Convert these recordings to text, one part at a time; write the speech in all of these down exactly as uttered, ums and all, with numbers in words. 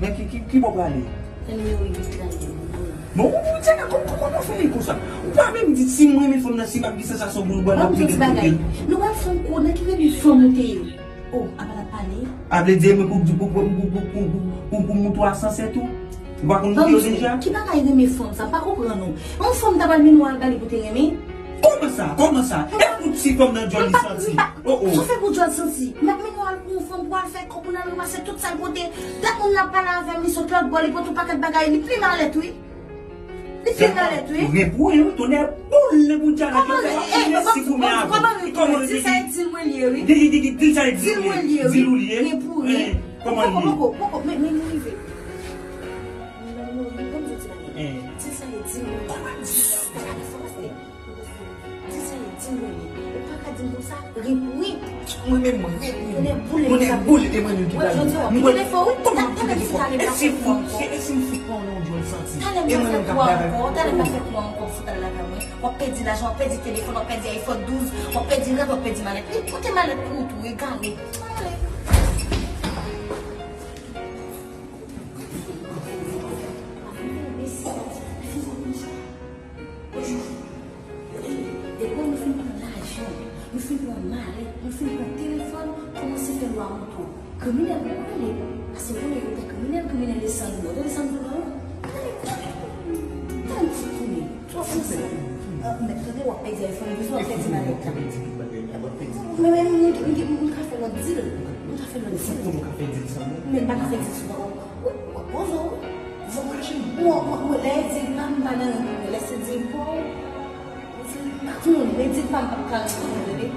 Men ki, ki, ki bò w prale? Se nimewo uit la, li. Bon, ou, ou, Diana, kòman, kòman w fè konsa? Ou pa menm di si m renmen fanm nan, si m ap gen sansasyon pou nou, bon, m ap rete pou li. Nou pral fè yon kou, nan ki renmen fanm ou te ye? Oh, apa n ap pale? A vle di, mwen pou, pou, pou mouton a sanse tou? Ou pa konn mouton yo deja? Ki bagay renmen fanm sa? M pa konprann ou. Yon fanm ta pral mennen w al ba li pou te renmen? Kòman sa? Kòman sa? E pou ti fanm nan djòl li santi? Oh, oh. Sa w fè pou djòl santi? M ap mennen w al pou yon fanm pou al fè kòb pou n al ranmase tout sa l pote. Dat moun nan pale avè m, li sot lòt bò, li pote yon pakèt bagay, li pi malèt, wi. Li pi malèt, wi. Ren pou ren, wi, tonnè boule pou Diana. Kòman, eh, kòman, kòman, kòman, di sa e di l mwen li ye, wi. Di, di, di, di, di sa e di l mwen li ye, wi. Di l ou li ye. Ren pou ren. Kòman li ye? Poko, poko, poko, men, men nou rive. Di sa e di l mwen. Kòman di sa? Di sa e di mwen li. Ou pa ka di m konsa. Ren pou ren. Mwen menm, mwen ren pou ren. Tonnè boule, tonnè boule, e mwen menm ki pral. Mwen jodi a, ki telefòn, wi. Kòman ki telefòn? E si m fout, e si m fout pran w nan yon djòl santi? Talè m pa fè kou a ankò, talè m pa fè kou a ankò, fout al lave mwen. W ap pèdi lajan, w ap pèdi telefòn, w ap pèdi iPhone douz, w ap pèdi rad, w ap pèdi malèt. Li pote malèt pou ou tou, egare. Depi nou fin pran lajan, nou fin pran malèt, nou fin pran telefòn, kòmanse fè lwa moto. Kriminèl pou konnen, paske konnen yo te kriminèl, kriminèl e san yo. Tande san yo la, wi. Tande, tande ti konnen. Tande sa. Ah, mèt tande, w ap pèdi iPhone douz, w ap pèdi malèt la. Men, men, m, m, m, m ka fè lòt dil. M ka fè lòt dil. Men m pa ka fè dil sou ou. Ou, ou, poze w. Mwen, mwen, mwen, lè e di l pa, m pa nan, lè se di l pa, m pa konn, lè di l pa, m p ap ka reponn, tande.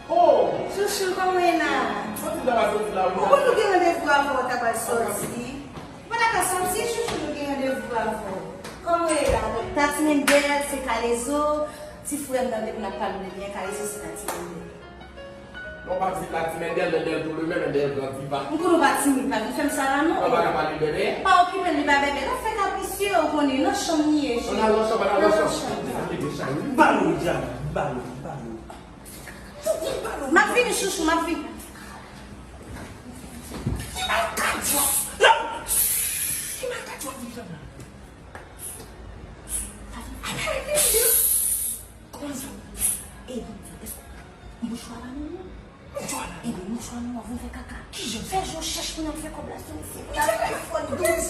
Oh! Chouchou, kòman w ye la? Soti la, soti la, wi. Ou konn nou gen randevou avè w, w ta pral soti. Ou pa ta ka soti, chouchou, nou gen randevou avè w. Kòman w ye la? Tati Mendel, se Kalezo, ti frè m nan, depi n ap pale de byen, Kalezo se Tati Mendel. Non, pa di Tati Mendel, Mendel tou le menm, Mendel gran diva. M konnen w pa timid, pa vin fè m sa la, non. Ou pa ka pale bèbè? Pa okipe l, li pa bèbè. L ap fè kaprisye, ou konnen, nan chanm li ye, cheri. Ann al nan chanm, ann al nan chanm. Ann al nan chanm. Balo, Diana, balo, balo. M ap vini, chouchou, m ap vini. Ki mal kadjòt! Ki mal kadjòt, Diana! Kòman sa? E, èske mouchwa la non? Mouchwa la. Ebyen, mouchwa nou, w ap vin fè kaka. Kijan? Fè je w chèch pou n al fè kòb la sou misye. Pou n al fè fòn douz.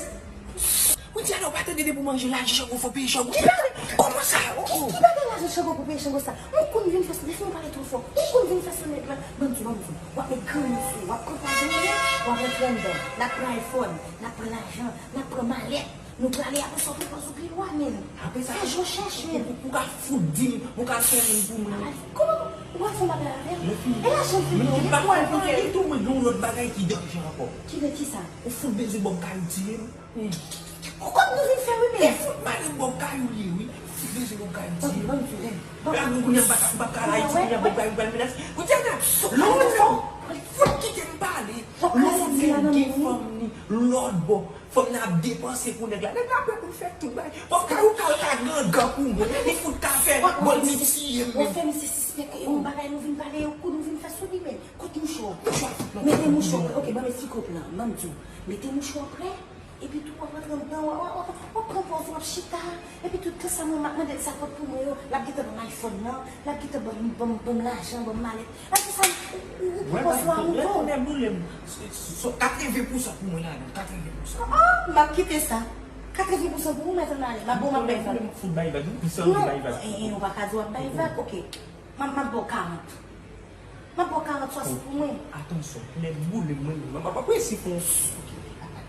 Wi, Diana, ou pa tande depi w manje lajan Chango fò peye Chango. Ki bagay? Kòman sa? Ki, ki bagay lajan Chango pou peye Chango sa? Ou konn vin fè, depi w pale twò fò. Ou konn vin fè sonèt la. Ban m di w, ban m di w. W ap met grenn sou, w ap kanpe avè mwen, w ap rantre anndan. N ap pran iPhone, n ap pran lajan, n ap pran malèt. Nou prale apre sa, w pran sou pye w a, men. Apre sa, fè je w chèch, men. Ou, ou ka fout di m, ou ka fè moun pou mwen. Kòman? Ou pral fè yon bagay avè l? E lajan l fin gen, men ou pa konprann li tou, mwen gen yon lòt bagay ki danje ankò. Ki de kisa? Ou fout bezwen ban m kay ou tiye m. Kot nou vin fè wi men. E fout mari m bò kay ou li ye wi. Fout bezwen bò kay ou li ye. Ban m di w. Ban m di w. Kounye a m pa ka, m pa ka Ayiti, kounye a bò kay ou pral menas. Kounye a, lè w vle, fout kite m pale. Lè w vle gen fanm ni lòt bò. Fanm nan ap depanse pou nèg la. Nèg la prè pou l fè tout bagay. Bò kay ou ka, ka gangan pou mwen. Li fout ka fè bò l tiye m menm. Ou fè misye sispèk yon bagay nou vin pale, yon kou nou vin fè sou li men. Kot mouchwa? Mete mouchwa prè. Ok, ban m esplike w plan. Ban m di w. Mete mouchwa prè. Epi tou w ap rantre anndan, w ap, w ap, w ap pran pòz ou, w ap chita. Epi tout tan sa mwen m ap mande l sa pot pou mwen yo, l ap gentan ban m iPhone nan, l ap gentan ban m, ban m, ban m lajan, ban m malèt. L ap di sa, ou, ou, ou pran pòz ou a mouton. Lè boule m, katreven pousan pou mwen ladan, katreven pousan. Oh, m ap kite sa. Katreven pousan pou ou, mèt ann ale. M ap bon, m ap bay vag. Lè boule m fout bay vag, wi, pwisan m bay vag. Non, eh, eh, ou pa ka di w ap bay vag, ok. M ap, m ap ba w karant. M ap ba w karant swasant pou mwen. Atansyon, lè boule mwen, mwen, m ap ap resi fè yon s-, ok.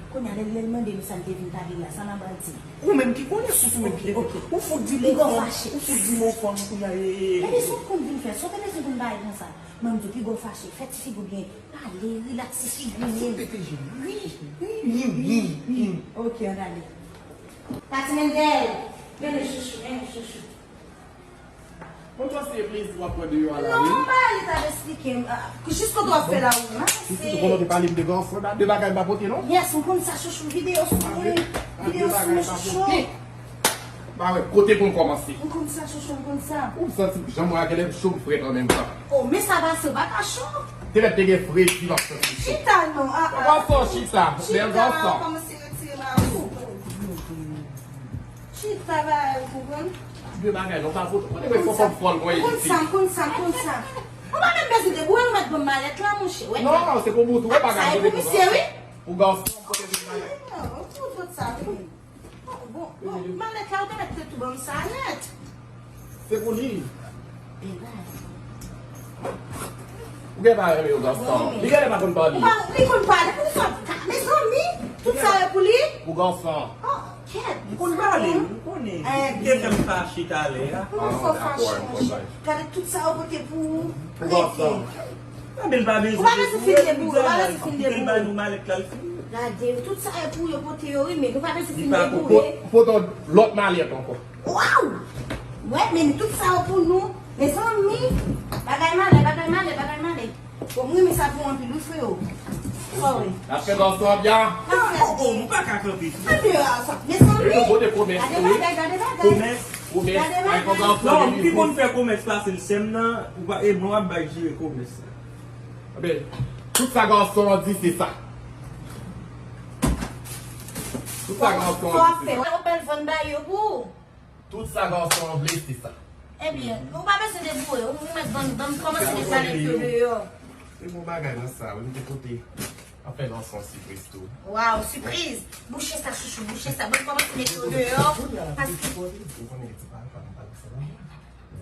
Kounye a, lè, lè l mande m sa l te vin pale la, sa m ap di. Ou menm ki konnen, sou ou menm ki te fè. Ou fout di m yon fanm, ou fout di m yon fanm, kounye a, e, e, e. Ebyen, sa w konn vin fè, sa w te bezwen konn bay konsa. Ban m di w, piga w fache, fè ti figi w byen. Pale, rilaks ti figi w byen. Fout pete je m. Wi, wi, wi, wi. Ok, ann ale. Tati Mendel, men nou chouchou, men nou chouchou. Bon, sa se plezi w ap pran deyò a la, wi. Non, m pa ale t ap esplike m. Ah, jis kote w ap fè la, wi, m ap pase. Ou konnen w te pale m de gran frè m la, de bagay m pa pote, non? Yes, m konn sa, chouchou, videyo sou mwen. Videyo sou mwen, chouchou. Pa wè kote pou m kòmanse. M konn sa, chouchou, m konn sa. Ou santi jan mwen a genlè m cho m frèt an menm tan. Oh, men sa pase, ou pa ka cho. Te mèt te gen fredi m ap santi cho. Chita non, ah, ah. Kòman w chita? Bèl gason. Kòmanse retire mari w. Chita, ba, ou konprann? De bagay, non, pa foto. Kote mwen fò fò fò l konye isi. Konn sa, konn sa, konn sa. Ou pa menm bezwen debouye, ou mèt ban m malèt la, monchè. Wè. Non, se pou bout, wè, bagay. Sa e pou misye, wi. Pou gason, kote mwen malèt. Non, ou tout sa, wi. Bon, bon, bon, malèt la, ou te mèt te tou ban m sa nèt. Se pou li. Ou gen pa renmen yo gason. Li genlè pa konn pale. Ou pa, li konn pale, pou li sòt ka, mezanmi, tout sa yo pou li. Pou gason. Oh, kèt. Li konn pale, li konnen. Li te fè m fache talè a. Pou fò fache, monchè. Gade tout sa yo pote pou ou. Pou gason. Anben l pa bezwen. Ou pa bezwen fin deboure, ou pa bezwen fin deboure. Kite l ba nou malèt la, l fini. Gade, tout sa e pou yo pote yo, wi, men nou pa bezwen fin deboure. Li pa pou pote yon lòt malèt ankò. Waw! Wè, men tout sa yo pou nou. Mezanmi, bagay malè, bagay malè, bagay malè. Bon, m renmen sa pou anpil, wi, freo. Sa w wè? N ap fè gason an byen. N ap fè byen. Nou pa ka kanpe. Anpil a sa. Mezanmi. E nou pote komès tou, wi. Gade bagay, gade bagay. Komès. Komès. Gade bagay. Non, m pi konn fè komès pase l sè m nan. Ou pa, e mwen w ap bay jere komès la. Anben, tout sa gason an di, se sa. Tout sa gason an di, se sa. Fò ap fè. Ou pral vann bay yo pou ou. Tout sa gason an vle, se sa. Ebyen, ou pa bezwen deboure, ou mèt ban m, ban m kòmanse met malèt yo deyò. Se bon bagay nan sa, wi, m te pote. Anfen, nan son sipriz tou. Waw, sipriz! Bouche sa, chouchou, bouche sa. Ban m kòmanse met yo deyò, paske. Ou konnen ti papa m pale sa la.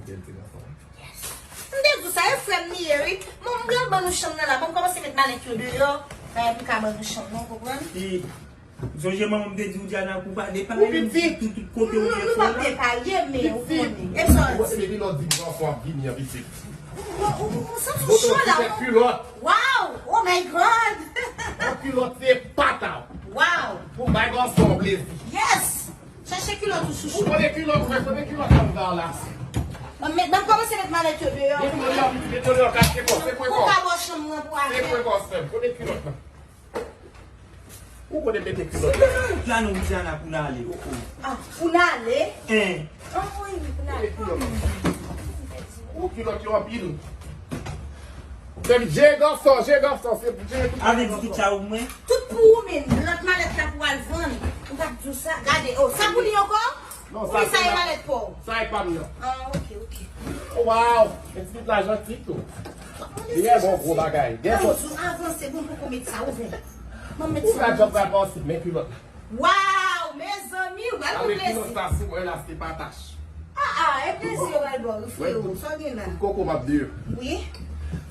Bèl ti gason. Yes. M te di w sa, e frè m li ye, wi. Bon, m pral ban nou chanm nan la, ban m kòmanse met malèt yo deyò. Bagay pou ka ban nou chanm nan, ou konprann? Sonje manman m te di w, Diana, pou w pa depayi, tout, tout kote w ye fò la. Nou p ap depayi, men ou konnen. E sa w di? Ou konnen depi lè w di gason ap vini an pitit. Ou, ou, ou santi w cho la, wi. Kilòt. Wow! Oh my God! Yon kilòt se pata w. Wow! Pou bay gason plezi. Yes! Chache kilòt ou chouchou. Ou konnen kilòt, ou konnen kilòt la m ba w la. Ban m met, ban m kòmanse met malèt yo deyò. Met yo deyò, met yo deyò, kache kò, sekwe kò. Pou ka bò chanm nan pou ale. Sekwe kò, sè m. Kote kilòt la? Ou konnen mete kilòt la. La non, Diana, pou n ale, oh, oh. Ah, pou n ale? Hein. Ah, wi, wi, pou n ale. Kote kilòt la? Ou kilòt yo anpil. Sè m, je gason, je gason, se je tout. Avè di tout sa ou mwen? Tout pou ou menm, lòt malèt la pou al vann. Ou t ap di w sa, gade, oh, sa pou li ankò? Non, sa se malèt pa w. Sa e pa m nan. Ah, ok, ok. Waw, men ti pitit la janti tou. Li gen bon gwo bagay. Gen bon. Avanse, bon, poko met sa ouvè. Ban m met sa. Ou ka djòb pral pase, men kilòt la. Waw, mezanmi, ou pral pran plezi. Avèk kilòt sa sou mwen la, se pa tach. Ah, ah, e plezi yo pral ba w, wi, freo. Sa w gen la? Tout koko m ap deyò. Wi.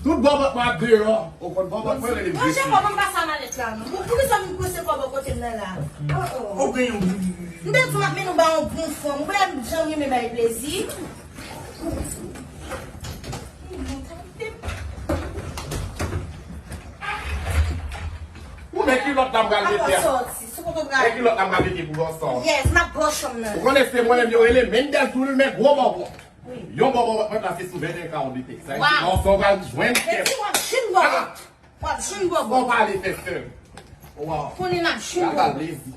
Tout bòbòt mwen ap deyò. Ou konn bòbòt mwen rele m Jezi. Manje kòman m pase a malèt la, non? Bon, poukisa m pwese kò bò kote m nan la? Oh, oh. Ou gen yon. M te di w m ap mennen w ba yon bon fanm. Ou wè jan m renmen bay plezi. Ou men kilòt la m pral mete a. Apa sòti, sou kote w pral? Men kilòt la m pral mete pou gason. Yes, m ap ba w chanm nan. Ou konnen se mwen menm yo rele Mendel Toulmen gwo bòbò. Wi. Yon bòbò mwen plase sou venn e ka w de tèks. Sa vle di gason pral jwenn kè. Mwen di w ap jwenn bòbò. W ap jwenn bòbò. Fò w pale fè sè m. Waw. Konnen n ap jwenn bòbò. Plezi.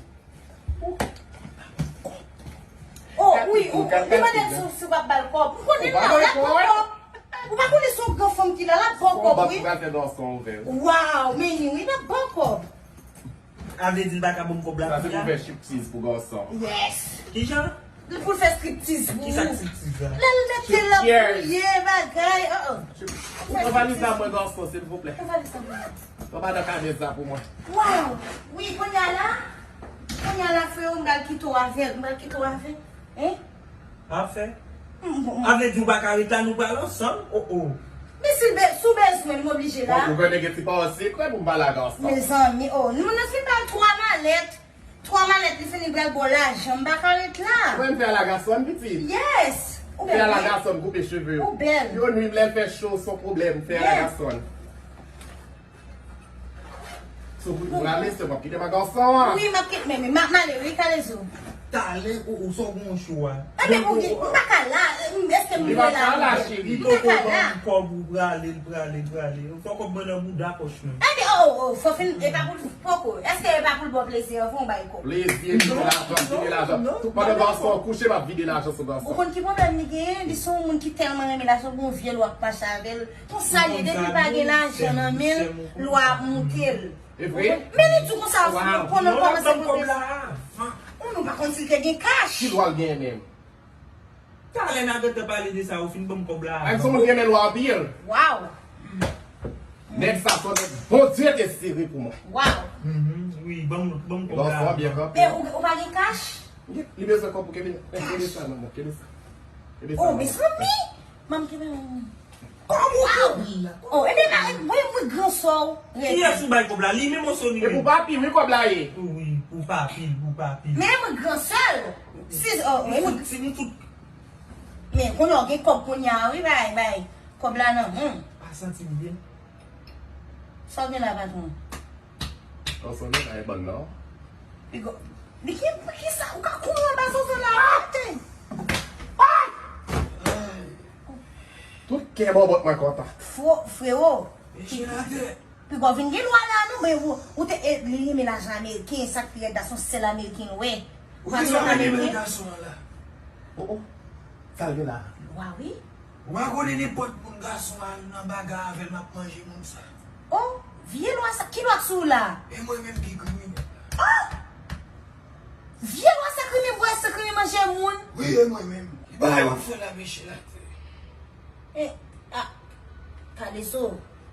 Oh, wi, ou, ou mande l si, si w p ap ba l kòb. M konnen l la, l ap pran kòb. Ou pa konnen se yon gran fanm ki la, l ap ba w kòb, wi. Waw, men wi, l ap ba w kòb. A vle di l pa ka ban m kòb la. Sa se pou fè striptease pou gason. Yes. Kijan? Li pou l fè striptease pou ou. Kisa striptease la? Lè l mete l ap touye bagay, oh, oh. Ou pran valiz la mwen gason, silvouplè. Pran valiz la mwen. Pran madan Kanèz la pou mwen. Waw! Wi, kounye a la, kounye a la, freo, m pral kite w avè l, m pral kite w avè l. Hein? Pafè. A vle di ou pa ka ret la, nou pral ansanm? Oh, oh. Men si l be-, si w bezwen m, m oblije la. Bon, ou konnen gen ti pawòl sekrè pou m pale a gason. Mezanmi, oh, nou, nou fin bay twa malèt. Twa malèt, li fini pral ba w lajan, m pa ka ret la. Mwen, m fè a la gason, pitit. Yes. Ou bèl, wi. Fè a la gason, koupe cheve yo. Ou bèl. Yo nwi m, lè l fè cho, se yon pwoblèm, fè a la gason. So, pou, pou ale, se w ap kite m ak gason an. Wi, m ap kite, men, men, m ap, m ale, wi, kalezo. Talè, o, o, sa w gen yon cho a. Ebyen, ou gen, m pa ka la, m, èske m dwe la? Li pa ka la, cheri. Li poko ban m kòb ou prale, l prale, l prale. Fò kòb mwen nan bouda pòch mwen. Ebyen, o, o, fò fin, e pa pou l, poko. Èske e pa pou l ba w plezi an, fò w bay kòb? Plezi, vide lajan, vide lajan. Pandan w ap kouche, m ap vide lajan sou gason. Ou konn ki pwoblèm li genyen? Li se yon moun ki tèlman renmen lajan, gon vye lwa k mache avè l. Konsa l ye, depi l pa gen lajan nan men l, lwa ap moute l. E vre? Men li di w konsa, konnen l kòmanse pote. Ou nou pa konn si l te gen kach. Ki lwa l genyen menm? Talè n a gentan pale de sa, ou fin ban m kòb la. Ay, se yon moun ki renmen lwa anpil. Waw. Nèg sa se yon nèg Bondye te sere pou mwen. Waw. Mhm, wi, ban m, ban m kòb la. Byen kanpe. Men ou, ou pa gen kach? Li bezwen kòb pou kenbe, kenbe sa nan men, kenbe sa. Kenbe sa nan men. Oh, mezanmi! Manm kenbe men. Kòm ou kouri la. Oh, ebyen, mwen, mwen gran sè w. Kiyès ou bay kòb la? Li menm osnon li menm? E pou papi, wi, kòb la ye. Wi, pou papi, pou papi. Men mwen gran sè l. Si, oh, si m fout, si m fout. Men kounye a w gen kòb kounye a, wi, bay, bay. Kòb la nan men w. Pa santi m byen. Sa w gen la, patwon? Ansanm nan, e bann nan. Pigo. Li ki, ki sa? Ou ka kouri anba zozo la, ou mete. Tout kè bòbòt mwen kontan. Fo, frewo. Mesye la tè. Pigo vin gen lwa la, non, men ou, ou te, e, li renmen lajan ameriken, sa k pi rèd la, se yon sèl ameriken l wè. Ou te lwa renmen gason an la. Oh, oh. Sa l gen la? Lwa, wi. Ou pa konnen nenpòt moun gason al nan bagay avè l, m ap manje moun sa. Oh, vye lwa sa, ki lwa k sou ou la? E mwen menm ki kriminèl la. Oh! Vye lwa sa krimen bwè, sa krimen manje moun. Wi, e mwen menm. Ki bagay w ap fè la, mesye la tè? E, a, Kalezo,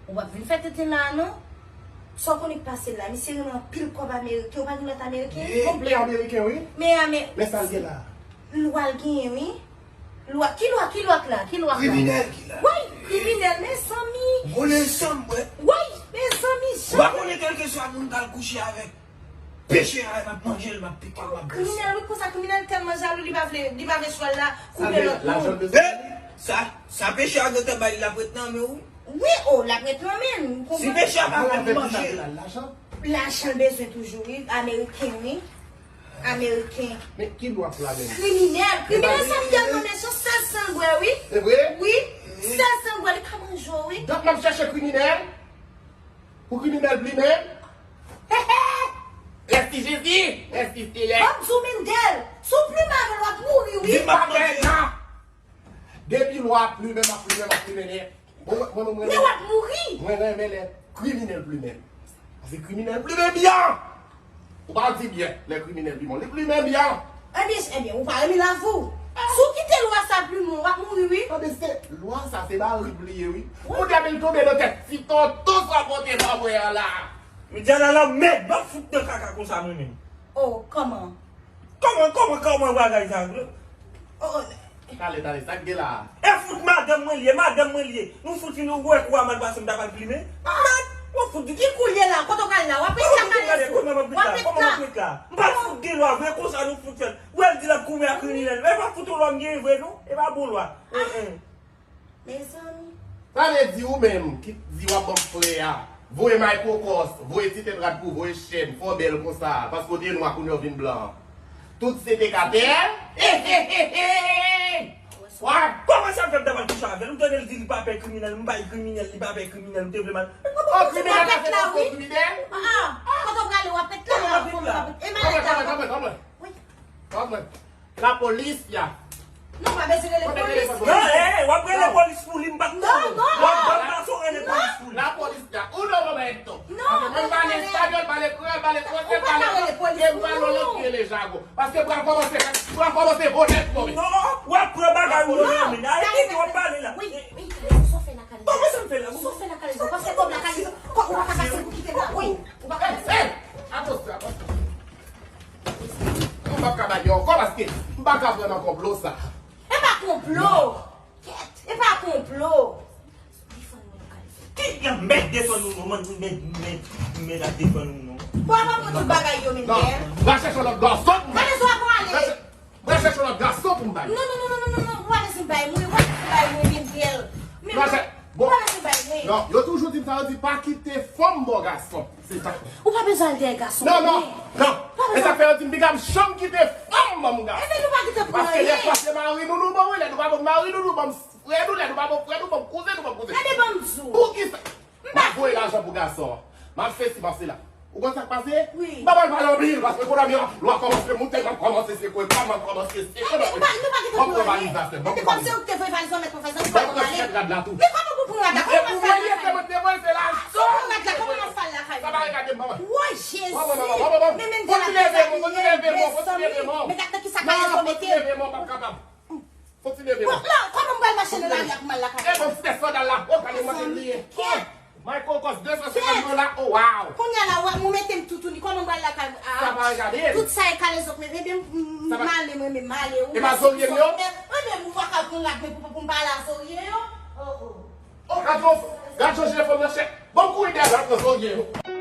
ou p ap vin fè tenten la, non? Sa w konnen k pase l la, misye renmen anpil kòb ameriken, ou pa gen lòt ameriken? Wi, ameriken, wi. Men, men sa l gen la. Lwa l genyen, wi. Lwa, ki lwa, ki lwa k la, ki lwa k la? Kriminèl ki la. Woy, kriminèl, mezanmi. Vòlè san m bwè. Woy, mezanmi, jan. Ou pa konnen kèlkeswa moun k al kouche avèk peche a, m ap manje l, m ap pike l, m ap bwese. Kriminèl, wi, konsa kriminèl tèlman jalou, li pa vle, li pa vle chwal la koupe lòt moun. Sa, sa peche a gentan bay li, l ap ret nan men w. Wi, o, l ap ret nan men l. Si peche a pa bay li manje. Lajan l bezwen toujou, wi, ameriken, wi. Ameriken. Men ki lwa k la menm? Kriminèl. Kriminèl sa m tèlman mechan, sèl san l bwè, wi. Se vre? Wi. Sèl san l bwè, li ka manje w, wi. Donk m ap chèche kriminèl? Pou kriminèl plimen m? Mèsi Jezi! Mèsi Seyè! M ap di w, Mindèl, si w plimen avè l, w ap mouri, wi. Di m pa pè nan! Depi lwa plimen, m ap plimen, m ap plimen nèt. Mwen, mwen, mwen, mwen, men w ap mouri. Mwen renmen lè kriminèl plimen. Paske kriminèl plimen byen. Ou pa di byen, lè kriminèl plimen. Li plimen byen. Ebyen, ebyen, ou pa renmen lavi w. Si w kite lwa sa plimen w, w ap mouri, wi. Tande, se lwa sa, se ba rib li ye, wi. Ou depi l tonbe nan tèt ti tonton sa pote nan mwen an la. Mindèl a lanmèd, m ap fout nan kaka konsa mwen menm. Oh, kòman? Kòman, kòman, kòman bagay sa? Oh, oh. Tale, tale, sa k gen la a? E fout madanm mwen li ye, madanm mwen li ye. Nou fout fin wè kou a mal pase, m ta pral plimen. Mèd, w ap fout di ki kou l ye la, kote w prale la? W ap ret la, Kalezo. Kòman m ap ret la? Kòman m ap ret la? M pa fout gen lwa vre konsa nou fout fè l. Ou wè l di l ap goumen ak kriminèl. E pa fout yon lwa m genyen vre non. E pa bon lwa. Mezanmi. Sa vle di ou menm ki di w ap ban m frè a, voye maykokòs, voye ti tèt rad pou voye chèn, fè w bèl konsa, paske w te nwa kounye a w vin blan. Tout se te katè. He, he, he, he! Wap! Kòman sa fè m ta pral kouche avè l? Ou tande l di li pa pè kriminèl, m bay kriminèl, li pa pè kriminèl, ou te vle mal. Oh, kriminèl pa fè kòb kriminèl? Ah, kote w prale, w ap ret la. Kòman w ap ret la? E malèt la. Kòman, kòman, kòman, kòman? Wi. Kòman? Lapolis ya. Non, pa bezwen rele polis. Non, eh, w ap rele polis pou li, m pa t konnen. Non, non. W ap ban gason rele polis pou li. Lapolis ya. Uno momento. Non, mwen pale espanyòl, pale kreyòl, pale fransè, pale anglè, e m pale yon lòt ki rele jagon. Paske pral kòmanse, pral kòmanse vòlè pou mwen. Non, w ap pran bagay ou yo nan men. Ayiti w ap pale la. Wi, wi, Kalezo, sa w fè la, Kalezo? Kòman sa m fè la? Sa w fè la, Kalezo? Pase kòb la, Kalezo. Ou pa ka pase pou kite la. Wi, ou pa ka pase. Avanse, avanse. M p ap ka bay li ankò paske m pa ka pran nan konplo sa. E pa konplo! Kèt! E pa konplo! Defann mwen, Kalezo. Ki mèd defann ou non, mèd, mèd, mèd, mèd ap defann ou non. Bon, avan mwen tout bagay yo, Mindèl. Non, va chèche lòt gason pou mwen. Kalezo, avan ale. Va chè-, va chèche lòt gason pou m bay. Non, non, non, ou pa bezwen bay mwen, ou pa bezwen bay mwen, Mindèl. Men ou pa bezwen bay mwen. Non, yo toujou di m sa, yo di pa kite fanm bò gason. Se sa. Ou pa bezwen al dèyè gason. Non, non, non. E sa fè yo di m piga m janm kite fanm Ban m gason. Ebyen, nou pa gentan pran anyen. Paske lè fwa se mari nou, nou ban mwen, lè nou pa ban m mari nou, nou ban m frè nou, lè nou pa ban m frè nou, ban m kouzen nou, ban m kouzen. Gade ban m di w. Poukisa? M pa voye lajan pou gason an. M ap fè si, m ap fè la. Ou konn sa k pase? Wi. M pa pral pale anpil, paske ekonomi an, lwa kòmanse moute, m ap kòmanse sekwe kò, m ap kòmanse sekwe. Ebyen, nou pa, nou pa gentan pran anyen. Ebyen, kòm se ou ki te voye valiz lan, mèt pran valiz lan, ou pa pran rad la tou. Men kòman pou pran rad la? Kòman pou pran rad la? Kòman pou pran rad la? Kòman pou pran rad la? Sa pa regade m, manman. Woy, Jezi! Men, men, gade, mezanmi, men gade ki sa k ap mete. Fò ti leve, non. Kòman m pral mache nan lari a pou m al lakay? E bon, ti tèt sandal la. O, gade mwen te bliye. Michael Kors, de san senkant dola. O, wow. Kounye a la, ou mete m toutouni. Kòman m pral lakay? Sa pa regade. Tout sa e kale zòt, men, men, men, m ale, mwen, men, m ale. E pa zorye m yo? Mwen, men, ou pa ka pran rad, men pou, pou m pa la zorye yo. O, o. O, gad yon, gad yon jèn fanm nan chèk. Bon, kouri dèyè, gad yon zorye yo.